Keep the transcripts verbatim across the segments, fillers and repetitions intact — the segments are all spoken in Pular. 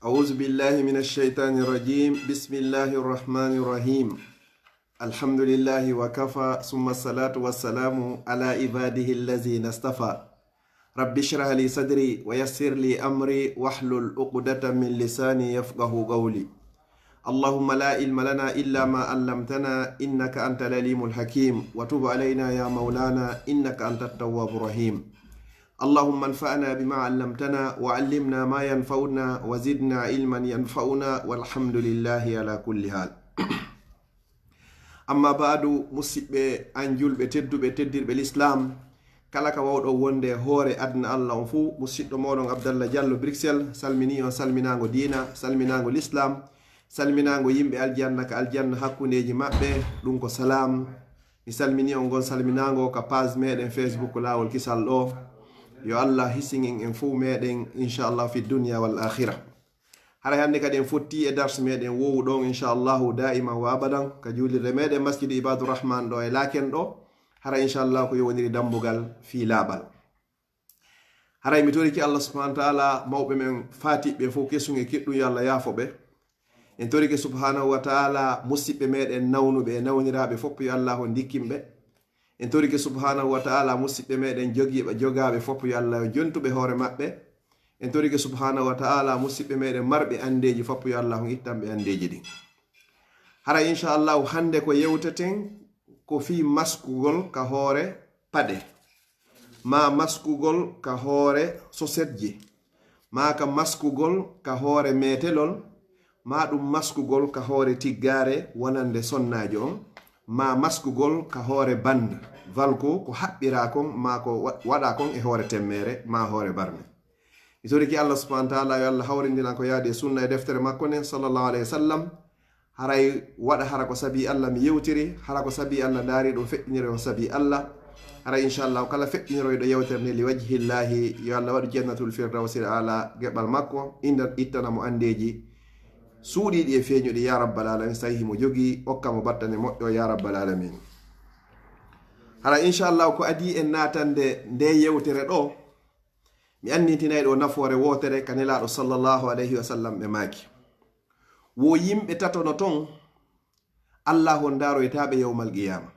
أعوذ بالله من الشيطان الرجيم. بسم الله الرحمن الرحيم. الحمد لله وكفى، ثم الصلاة والسلام على عباده الذين اصطفى. رب اشرح لي صدري ويسر لي أمري واحلل عقدة من لساني يفقه قولي. اللهم لا علم لنا إلا ما علمتنا إنك أنت العليم الحكيم، وتب علينا يا مولانا إنك أنت التواب الرحيم. اللهم انفعنا بما علمتنا وعلمنا ما ينفعنا وزدنا علما ينفعنا، والحمد لله على كل حال. Amma ba'du, musiɓɓe an julɓe tedduɓe, teddirɓe Lislaam, kala ka wawɗon wonde e hoore aduna Allah on fuu, musiɗɗo mooɗon Abdallah Diallo Bruxelles salminii on salminaango diina, salminaango Lislaam, salminaango yimɓe aljanna ka aljanna hakkundeeji maɓɓe, ɗum ko salaam. Mi salminii on ngon salminaango ka page meɗen Facebook Laawol Kisal ɗo. Yo Allah hisin en en fuu meɗen, inchallah, fi dunya wal akhira. Haray hannde kadi en fotti e darsu meɗen wowu ɗon, inchallahu, daiman wa abadan, ka juulirde meɗen Masjidu Ibadur Rahman ɗo e Laken ɗo. Hara inchallah ko yowondiri dambugal fii laaɓal. Haray mi torike Allah subhanahu wa ta'ala, mawɓe men faatiɓe fof kesun e kiɗɗun, yo Allah yaafo ɓe. En torike subhanahu wa ta'ala musiɓɓe meɗen nawnuɓe e nawniraaɓe fof, yo Allah on ndikkin ɓe. En torike subhanahu wa ta'ala musiɓɓe meɗen jogiiɓe, jogaaɓe fof, yo Allah on jontu ɓe hoore maɓɓe. En torike subhanahu wa ta'ala musiɓɓe meɗen marɓe andeeji fof, yo Allah on ittan ɓe andeeji ɗin. Hara inchallahu hannde ko yewteten ko fii maskugol ka hoore paɗe, maa maskugol ka hoore sosetji, maa ka maskugol ka hoore meetelol, maa ɗum maskugol ka hoore tiggaare wonande sonnaajo on, maa maskugol ka hoore band, valko ko haɓɓiraa kon, maa ko wa-, waɗaa kon e hoore temmeere, maa hoore barme. Mi torike Allah subhanahu wa ta'ala, yo Allah hawrindinan ko yaadi e sunna e deftere makko nden, sallallahu alayhi wa sallam. Haray waɗa hara ko sabi Allah mi yewtiri, hara ko sabi Allah ndaari ɗum feƴƴiniri on sabi Allah. Haray inchallahu kala feƴƴiniroyɗo yewtere nde li wajhillahi, yo Allah waɗu jannatul firdawsil ala geɓal makko, inda ittana mo andeeji suuɗiiɗi e feeñuɗi, ya rabbal alamin, so tawi himo jogii, okka mo battane moƴƴo, ya rabbal alamin. Hara inchallahu ko adii en naatande nde yewtere ɗo, mi anndintinay ɗo nafoore wootere ka Nelaaɗo sallallahu alayhi wa sallam ɓe maaki. Wo yimɓe tato no ton, Allah on ndaaroytaa ɓe yawmal qiyaama.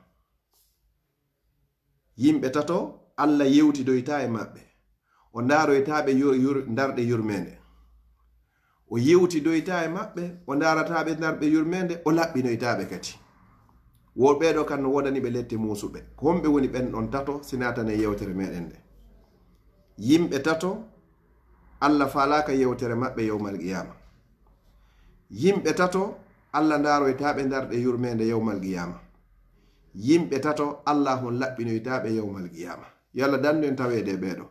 Yimɓe tato, Allah yewtidoytaa e maɓɓe. O ndaaroytaa ɓe yur-, yur-, ndarɗe yurmeende. O yewtidoytaa e maɓɓe, o ndaarataa ɓe ndarɗe yurmeende, o laɓɓinoytaa ɓe kadi. Wo ɓee ɗoo kan no woodani ɓe lette muusuɓe. Ko homɓe woni ɓen ɗon tato si naatane yewtere meɗen nde? Yimɓe tato, Allah faalaaka yewtere maɓɓe yawmal qiyaama. Yimɓe tato, Allah ndaaroytaa ɓe ndarɗe yurmeende yawmal qiyaama. Yimɓe tato, Allah on laɓɓinoytaa ɓe yawmal qiyaama. Yo Allah dandu en taweede e ɓee ɗoo.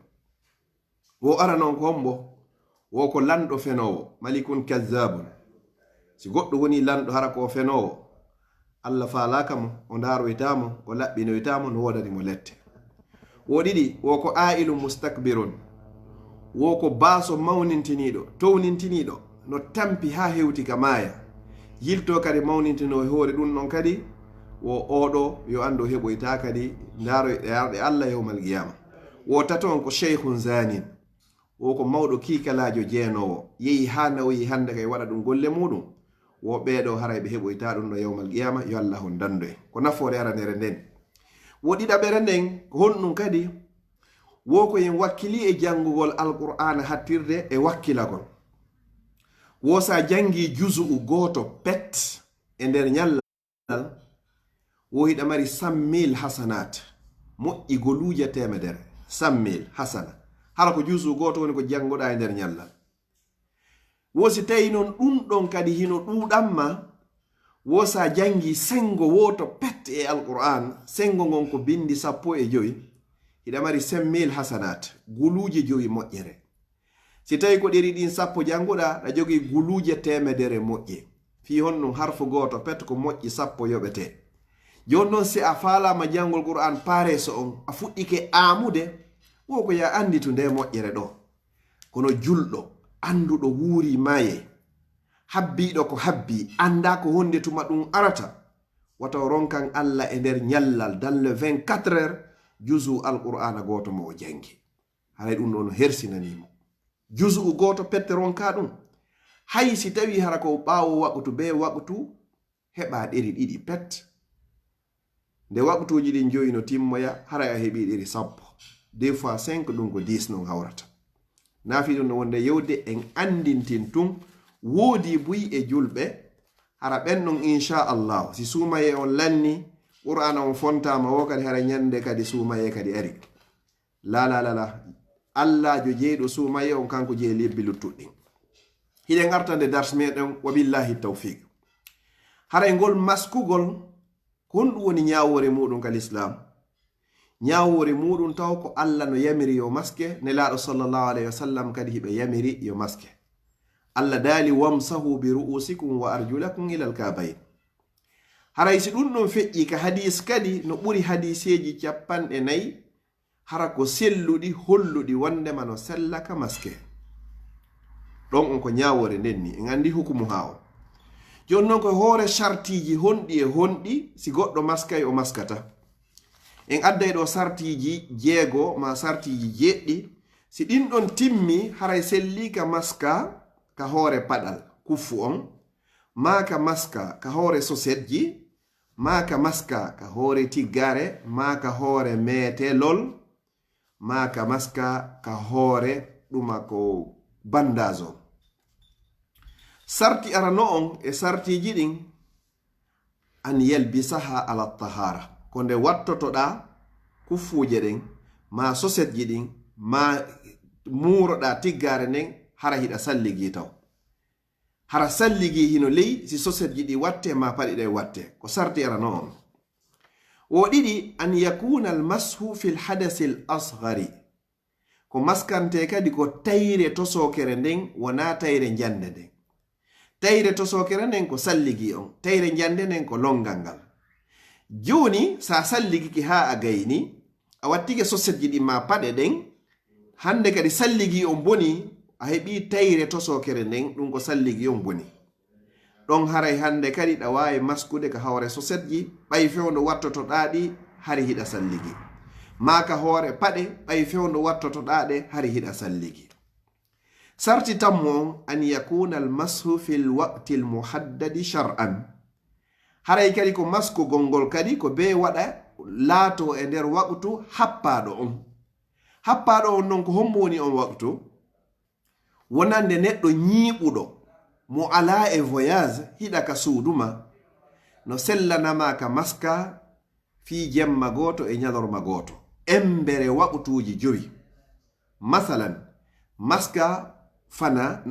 Wo arano on ko hombo? Wo ko lanɗo fenoowo, malikun kazzabun. Si goɗɗo woni lanɗo hara ko o fenoowo, Allah faalaaka mo, o ndaaroytaa mo, o laɓɓinoytaa mo, no woodani mo lette. Wo ɗiɗi, wo ko aa'ilun mustakbirun. Wo ko baaso mawnintiniiɗo, townintiniiɗo, no tampi haa hewti ka maaya. Yiltoo kadi mawnintinoo e hoore ɗun ɗon kadi, wo oo ɗoo yo anndu o heɓoytaa kadi ndaaroyɗe arɗe Allah yawmal qiyaama. Wo tato on ko shaykhun zanin. Wo ko mawɗo kiikalaajo jeenoowo, yehi haa nawoyi hannde kay waɗa ɗum golle muuɗum. Wo ɓee ɗoo haray ɓe heɓoytaa ɗum ɗo yawmal qiyaama, yo Allah on dandu en. Ko nafoore aranere nden. Wo ɗiɗaɓere nden, ko honɗum kadi? Wo ko en wakkilii e janngugol Alqur'aana hattirde e wakkilagol. Wo si a janngii juzu'u gooto pet e nder ñalla, wo hiɗa mari cent mille hasanat, moƴƴi goluuje teemedere, cent mille hasana. Hara ko juzu gooto woni ko janngoɗaa e nder ñallal. Wo si tawi non ɗum ɗon kadi hino ɗuuɗan ma, wo sa janngi senngo wooto pet e Alqur'aan, senngo ngon ko binndi sappo e jowi, hiɗa mari cent mille hasanat, goluuje jowi moƴƴere. Si tawi ko ɗeri ɗin sappo jannguɗaa, ɗa jogii guluuje teemedere moƴƴe. Fii honɗun harfu gooto pet ko moƴƴi sappo yoɓetee. Jooni non, si a faalaama janngol Qur'aan paareeso on, a fuɗɗike aamude, wo ko yo a annditu ndee moƴƴere ɗoo. Kono julɗo, annduɗo wuurii maayay, habbiiɗo ko habbii, anndaa ko honde tuma ɗun arata, wata o ronkan Alla e nder ñallal, dans les vingt-quatre heures, juzu Alqur'aana gooto mo o janngi. Haray ɗun ɗoo no hersinanii mo. Juzu'u gooto pet ronkaa ɗun. Hay si tawii hara ko ɓaawo waqtu, bee waqtu heɓaa ɗeri ɗiɗi pet. Nde waqtuuji ɗin jowi no timmoya, haray a heɓii ɗeri sappo. Deux fois cinq, ɗum ko dix non hawrata. Naafii ɗum no wonde yewde en anndintin tun, woodii buy e julɓe, hara ɓen ɗon, inchallahu, si suumayee on lanni, Qur'aana on fontaama woo kadi, hara ɲande kadi suumayee kadi ari. La, la, la, la. Allaajo jeyɗo suumayee on, kanko jeyi lebbi luttuɗi ɗin. Hiɗen arta nde dars meɗen, wa billahi tawfiq. Haray ngol maskugol, ko honɗum woni ɲaawoore muɗum ka lislaam? Ɲaawoore muɗum taw ko Alla no yamiri yo maske, Nelaaɗo sallallahu alayhi wa sallam kadi hiɓe yamiri yo maske. Alla daali, "Wamsahu bi ru'usikum wa arjulakum ilal ka'bayn." Haray si ɗum ɗon feƴƴi ka hadiis kadi, no ɓuri hadiiseeji cappanɗe nayi, hara ko selluɗi, holluɗi wondema no sella ka maske. Ɗon on ko ɲaawoore nden ni, en anndi hukumu haa on. Jooni non ko hoore sartiiji honɗi e honɗi si goɗɗo maskay o maskata. En adday ɗo sartiiji jeego maa sartiiji jeeɗiɗi. Si ɗin ɗon timmi, haray sellii ka maska ka hoore paɗal, kuffu on, maa ka maska ka hoore sosetji, maa ka maska ka hoore tiggaare, maa ka hoore meetelol, maa ka maska ka hoore ɗuma ko bandage on. Sarti arano on e sartiiji ɗin, an yalbisaha ala tahara, ko nde wattotoɗaa kuffuuje ɗen, maa sosetji ɗin, maa muuroɗaa tiggaare nden, hara hiɗa salligii taw. Hara salligii hino ley si sosetji ɗi wattee maa paɗe ɗen wattee. Ko sarti arano on. Wo ɗiɗi, an yakuna al mashu fil hadasi al asghari. Ko maskantee kadi ko tayre tosookere nden, wonaa tayre njande nden. Tayre tosookere nden ko salligii on, tayre njande nden ko longal ngal. Jooni, sa salligike haa a gayni, a wattike sosetji ɗin maa paɗe ɗen, hande kadi salligii on boni, a heɓii tayre tosookere nden, ɗum ko salligii on boni. Ɗon haray hande kadi ɗa waawi maskude ka hoore sosetji, ɓay fewndo wattotoɗaa ɗi, hari hiɗa salligi. Maa ka hoore paɗe, ɓay fewndo wattotoɗaa ɗe, hari hiɗa salligi. Sarti tammo on, an yakuna al mashu fil waqti al muhaddadi shar'an. Haray kadi ko maskugol ngol kadi ko bee waɗa laatoo e nder waqtu happaaɗo on. Happaaɗo on non ko hombo woni on waqtu? Wonande neɗɗo ɲiiɓuɗo mo alaa e voyage hiɗa ka suudu ma, no sellanamaa ka maska fii jemma gooto e ɲalorma gooto, embere waqtuuji jowi. Masalan, maska fana,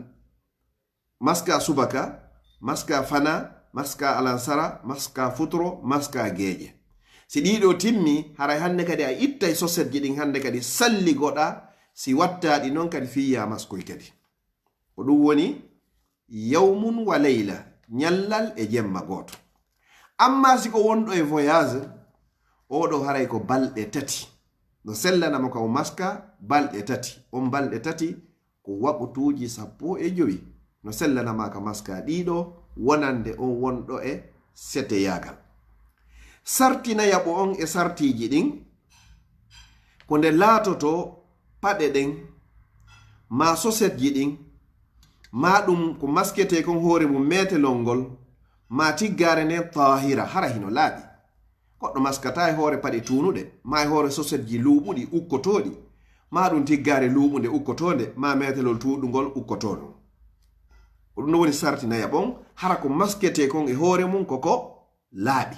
maska subaka, maska fana, maska alansara, maska futuro, maska geeƴe. Si ɗii ɗoo timmi, haray hande kadi a ittay sosetji ɗin hande kadi salligoɗaa, si wattaa ɗi non kadi fii yaa maskoy kadi. Ko ɗum woni yawmun wa layla, ɲallal e jemma gooto. Ammaa si ko wonɗo e voyage, oo ɗoo haray ko balɗe tati. No sellana mo ka o maska balɗe tati. On balɗe tati ko waqtuuji sappo e jowi. No sellana maa ka maska ɗii ɗoo, wonande on wonɗo e seteyaagal. Sarti nayaɓo on e sartiiji ɗin, ko nde laatotoo paɗe ɗen, maa sosetji ɗin, maa ɗum ko masketee kon hoore mum meetelol ngol, maa tiggaare nden taahira, hara hino laaɓi. Goɗɗo maskataa e hoore paɗe tuunuɗe, maa e hoore sosetji luuɓuɗi ukkotooɗi, maa ɗum tiggaare luuɓunde ukkotoonde, maa meetelol tuuɗungol ukkotoo ɗum. Ko ɗum no woni sarti nayaɓo on, hara ko masketee kon e hoore mum ko ko laaɓi.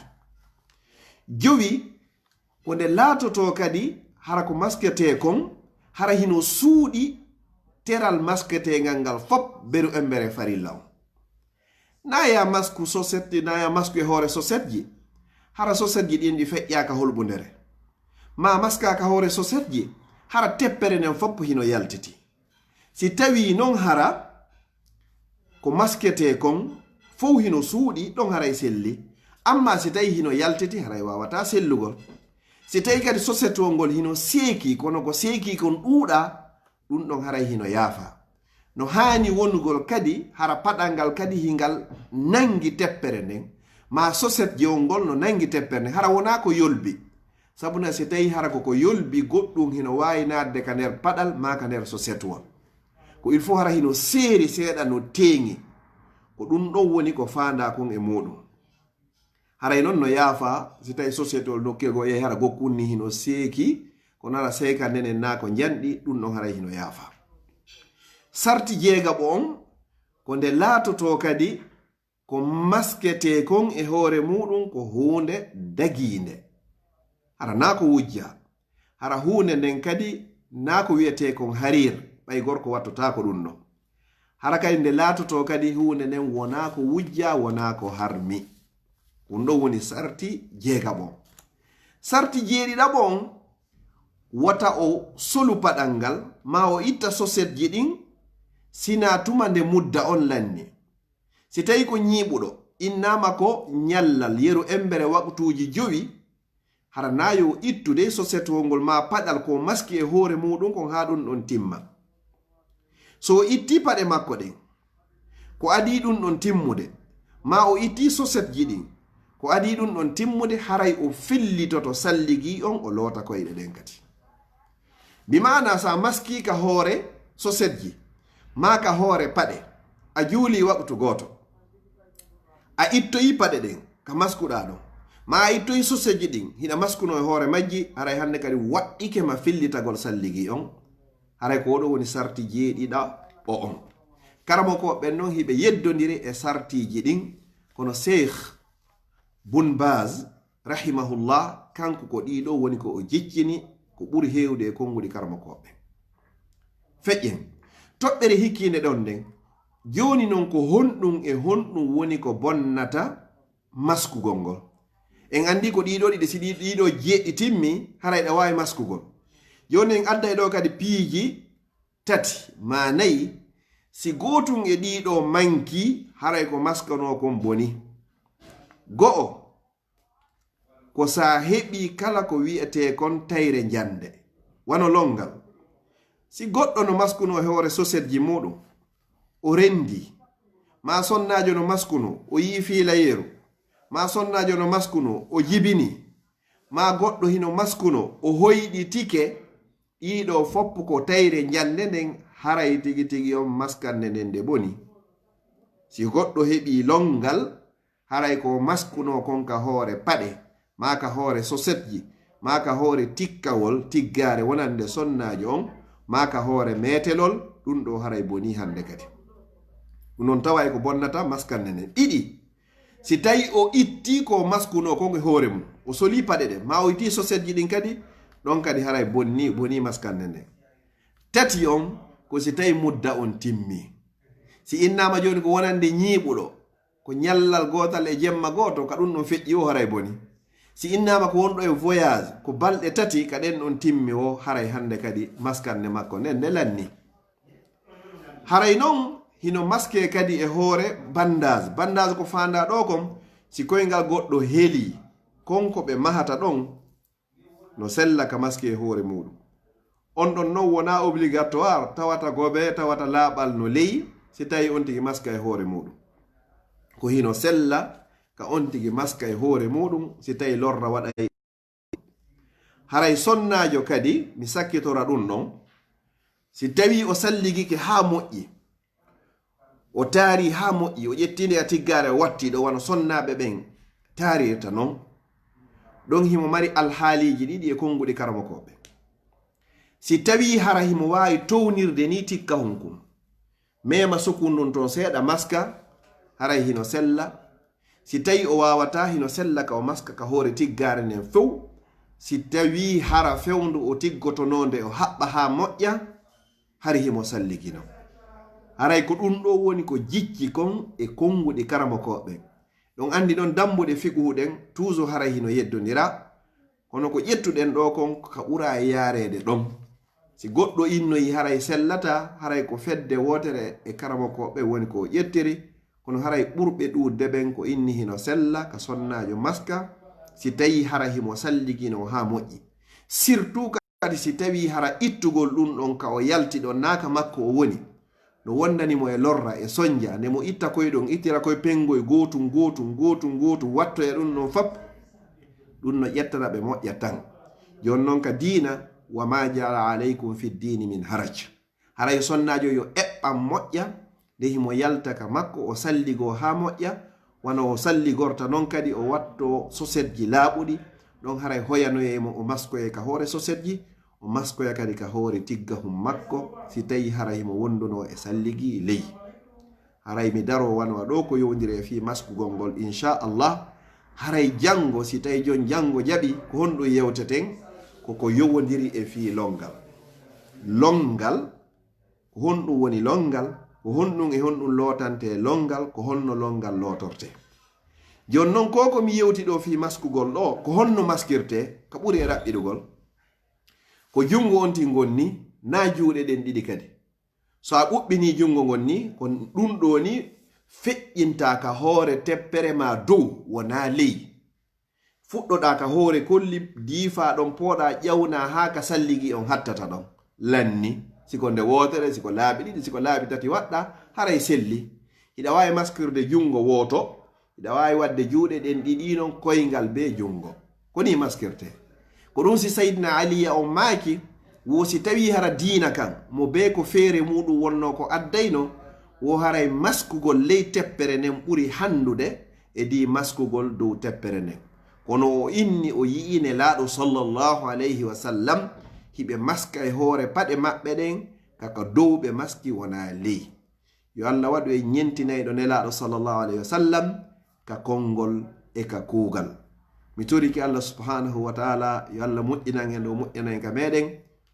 Jowi, ko nde laatotoo kadi hara ko masketee kon, hara hino suuɗi teral masketeengal ngal fop, beru embere farilla on. Naa ya masku soset, naa ya masku e hoore sosetji, hara sosetji ɗin ɗi feƴƴaaka holɓundere. Maa maskaaka hoore sosetji, hara teppere nden fop hino yaltiti. Si tawii non hara ko masketee kon fow hino suuɗi, ɗon haray selli. Ammaa si tawii hino yaltiti, haray waawataa sellugol. Si tawii kadi sosetwol ngol hino seeki, kono ko seeki kon ɗuuɗaa, ɗun ɗon haray hino yaafaa. No haani wonugol kadi, hara paɗal ngal kadi hingal nangi teppere nden, maa sosetjewol ngol no nangi teppere nden, hara wonaa ko yolbi. Sabuna si tawii hara ko ko yolbi goɗɗun hino waawi naatde ka nder paɗal maa ka nder sosetwol. Ko il faut hara hino seeri seeɗa no teeŋi. Ko ɗun ɗon woni ko faandaa kon e muuɗun. Haray non no yaafaa, si tawii sosetewol nokkuyel goo yehi hara gokkun nii hino seeki, kono hara seekande nden naa ko njanɗi, ɗun ɗon haray hino yaafaa. Sarti jeegaɓo on, ko nde laatotoo kadi ko masketee kon e hoore muuɗun ko huunde dagiinde. Hara naa ko wujjaa. Hara huunde nden kadi naa ko wi'etee kon hariir, ɓay gorko wattotaako ɗun ɗon. Hara kadi nde laatotoo kadi huunde nden wonaa ko wujjaa, wonaa ko harmi. Ɗun ɗon woni sarti jeegaɓo on. Sarti jeeɗiɗaɓo on, wota o solu paɗal ngal, maa o itta sosetji ɗin, sinaa tuma nde mudda on lanni. Si tawii ko ñiiɓuɗo, innaama ko ñallal yeru embere waqtuuji jowi, hara naa yo o ittu dey sosetewol ngol maa paɗal ko maski e hoore muuɗun kon haa ɗun ɗon timma. So o ittii paɗe makko ɗen, ko adii ɗun ɗon timmude, maa o ittii sosetji ɗin, ko adii ɗun ɗon timmude, haray o fillitoto salligii on, o loota koyɗe ɗen kadi. Bi maanaa, sa maskii ka hoore sosetji, maa ka hoore paɗe, a juulii waqtu gooto, a ittoyii paɗe ɗen ka maskuɗaa ɗon, maa a ittoyii sosetji ɗin, hiɗa maskunoo e hoore majji, haray hande kadi waɗɗike ma fillitagol salligii on, haray ko oo ɗoo woni sarti jeeɗiɗaɓo on. Karamokooɓe ɓen non hiɓe yeddondiri e sartiiji ɗin, kono Seykh Bun Baaz, rahimahullah, kanko ko ɗii ɗoo woni ko o jiccini ko ɓuri heewde e konnguɗi karamokooɓe. Feƴƴen. Toɓɓere hikkiinde ɗon nden, jooni non ko honɗun e honɗun woni ko bonnata maskugol ngol? En anndii ko ɗii ɗoo ɗiɗi, si ɗii, ɗii ɗoo jeeɗiɗi timmi, haray ɗa waawi maskugol. Jooni en adday ɗoo kadi piiji tati maa nayi, si gootun e ɗii ɗoo mankii, haray ko maskanoo kon boni. Go'o, ko sa heɓii kala ko wi'etee kon tayre njande, wano longal. Si goɗɗo no maskunoo e hoore sosetji muuɗun, o renndii, maa sonnaajo no maskunoo, o yi'i fiilayeeru, maa sonnaajo no maskunoo, o jibinii, maa goɗɗo hino maskunoo, o hoyɗitike, ɗii ɗoo fow ko tayre njande nden, haray tigi tigi on maskande nden nde bonii. Si goɗɗo heɓii longal, haray ko maskunoo kon ka hoore paɗe, maa ka hoore sosetji, maa ka hoore tikkawol, tiggaare wonande sonnaajo on, maa ka hoore meetelol, ɗun ɗoo haray bonii hande kadi. Ɗun non taway ko bonnata maskande nden. Ɗiɗi, si tawii o ittii ko maskunoo kon e hoore mun, o solii paɗe ɗen, maa o ittii sosetji ɗin kadi, ɗon kadi haray bonni, bonii maskande nden. Tati on, ko si tawii mudda on timmii. Si innaama jooni ko wonande ñiiɓuɗo, ko ñallal gootal e jemma gooto, ka ɗun ɗon feƴƴi o haray boni. Si innaama ko wonɗo e voyage, ko balɗe tati ka ɗen ɗon timmi o, haray hande kadi maskande makko nden nde lanni. Haray non, hino maskee kadi e hoore bandage. Bandage ko faandaa ɗoo kon, si koyngal goɗɗo helii, kon ko ɓe mahata ɗon, no sella ka maski e hoore muuɗum. On ɗon non wonaa obligatoire, tawata gobe, tawata laaɓal no ley, si tawii on tigi maska e hoore muuɗum. Ko hino sella ka on tigi maska e hoore muuɗum, si tawii lorra waɗay. Haray sonnaajo kadi, mi sakkitora ɗum ɗon, si tawii o salligike haa moƴƴi, o taari haa moƴƴi, o ƴetti nde a tiggaare, o watti ɗo wano sonnaaɓe ɓen taarirta non. Ɗon himo mari alhaaliiji ɗiɗi e konnguɗi karamokooɓe. Si tawii hara himo waawi townirde nii tikkahun kun, meema sukun ɗun ton seeɗa, maska, haray hino sella. Si tawii o waawataa, hino sella ka o maska ka hoore tiggaare nden few. Si tawii hara fewndu o tiggotonoo nde o haɓɓa haa moƴƴa, hari himo salligino. Haray ko ɗun ɗoo woni ko jicci kon e konnguɗi karamokooɓe ɓen. Ɗon anndi ɗon dambuɗe fiqhu ɗen, toujours haray hino yeddondira. Kono ko ƴettuɗen ɗoo kon, ka ɓura e yaareede ɗon. Si goɗɗo innoyi haray sellataa, haray ko fedde wootere e karamokooɓe woni ko o ƴettiri. Kono haray ɓurɓe ɗuuɗde ɓen ko inni hino sella ka sonnaajo maska, si tawii hara himo salligino haa moƴƴi. Surtout kadi si tawii hara ittugol ɗun ɗon ka o yalti ɗon naa ka makko o woni, no wondani mo e lorra e sonja, nde mo itta koy ɗon, ittira koy penngoy gootun, gootun, gootun, gootun, wattoya ɗun ɗon fop, ɗun no ƴettana ɓe moƴƴa tan. Jooni non ka diina, wa ma jaala alaykum fi ddiini min haraj. Haray sonnaajo yo eɓɓan moƴƴa, Nde himo yalta ka makko, o salligoo haa moƴƴa, wano o salligorta non kadi, o wattoo sosetji laaɓuɗi. Ɗon haray hoyanoyay mo o maskoyay ka hoore sosetji, o maskoya kadi ka hoore tiggahun makko, si tawii hara himo wondunoo e salligi ley. Haray mi daroo wano ɗoo ko yowondiri e fii maskugol ngol, insha Allah. Haray janngo, si tawii jon janngo jaɓi, ko honɗun yewteten? Ko ko yowondiri e fii longal. Longal, ko honɗun woni longal? Ko honɗun e honɗun lootantee longal? Ko honno longal lootortee? Jon non, ko ko mi yewti ɗoo fii maskugol ɗoo, ko honno maskirtee ka ɓuri e raɓɓiɗugol? Ko junngo on tin ngon ni, naa juuɗe ɗen ɗiɗi kadi. So a ɓuɓɓinii junngo ngon ni, ko ɗun ɗoo ni feƴƴinta ka hoore teppere maa dow, wonaa ley. Fuɗɗoɗaa ka hoore kolli, diifaa ɗon, pooɗaa, ƴawnaa haa ka salligi on hattata ɗon. Lanni, si ko nde wootere, si ko laabi ɗiɗi, si ko laabi tati waɗɗaa, haray selli. Hiɗa waawi maskirde junngo wooto, hiɗa waawi waɗde juuɗe ɗen ɗiɗi non, koyngal bee junngo. Ko nii maskirtee. Ko ɗun si Sayyidina Aliya on maaki, wo si tawii hara diina kan, mo bee ko feere muuɗun wonnoo ko addayno, wo haray maskugol ley teppere nden ɓuri hanndude e dii maskugol dow teppere nden. Kono o inni o yi'ii Nelaaɗo sallallahu alayhi wa sallam, hiɓe maska e hoore paɗe maɓɓe ɗen, ka ka dow ɓe maski, wonaa ley. Yo Allah waɗu en ɲentinayɗo Nelaaɗo sallallahu alayhi wa sallam ka konngol e ka kuugal. Mi torike Allah subhanahu wa ta'ala, yo Allah moƴƴinan en ɗo moƴƴana en ka meɗen,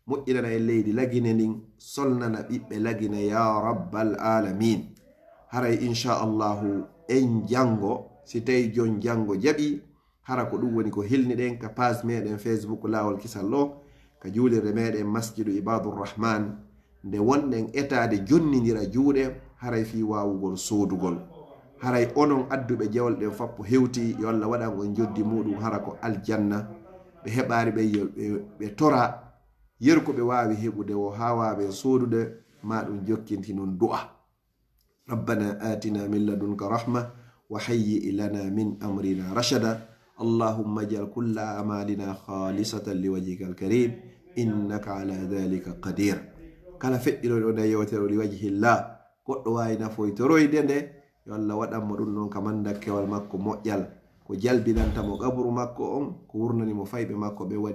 moƴƴinana en leydi Lagine ndin, solnana ɓiɓɓe Lagine, ya rabbal alamin. Haray, insha Allahu, en janngo, si tawi jon janngo jaɓi, hara ko ɗun woni ko hilniɗen ka page meɗen Facebook Laawol Kisal ɗo, ka juulirde meɗen Masjidu Ibadur Rahman, nde wonɗen etaade jonnindira juuɗe, haray fii waawugol soodugol. Haray onon adduɓe jawle ɗen fappo hewti, yo Allah waɗan on joddi muuɗun hara ko aljanna. Ɓe heɓaari ɓen yo ɓe, ɓe tora, yeru ko ɓe waawi heɓude woo haa waawen soodude, maa ɗun jokkintinun du'a. ربنا آتنا من لدنك رحمة وهيئ لنا من أمرنا رشدا. اللهم اجعل كل أعمالنا خالصة لوجهك الكريم إنك على ذلك قدير. Kala feƴƴinooɗo nde yewtere لوجه الله, goɗɗo waawi nafoytoroyde nde, yo Allah waɗan mo ɗun ɗon ka mandakkewal makko moƴƴal, ko jalbinanta mo qaburu makko on, ko wurnani mo fayɓe makko ɓen waɗi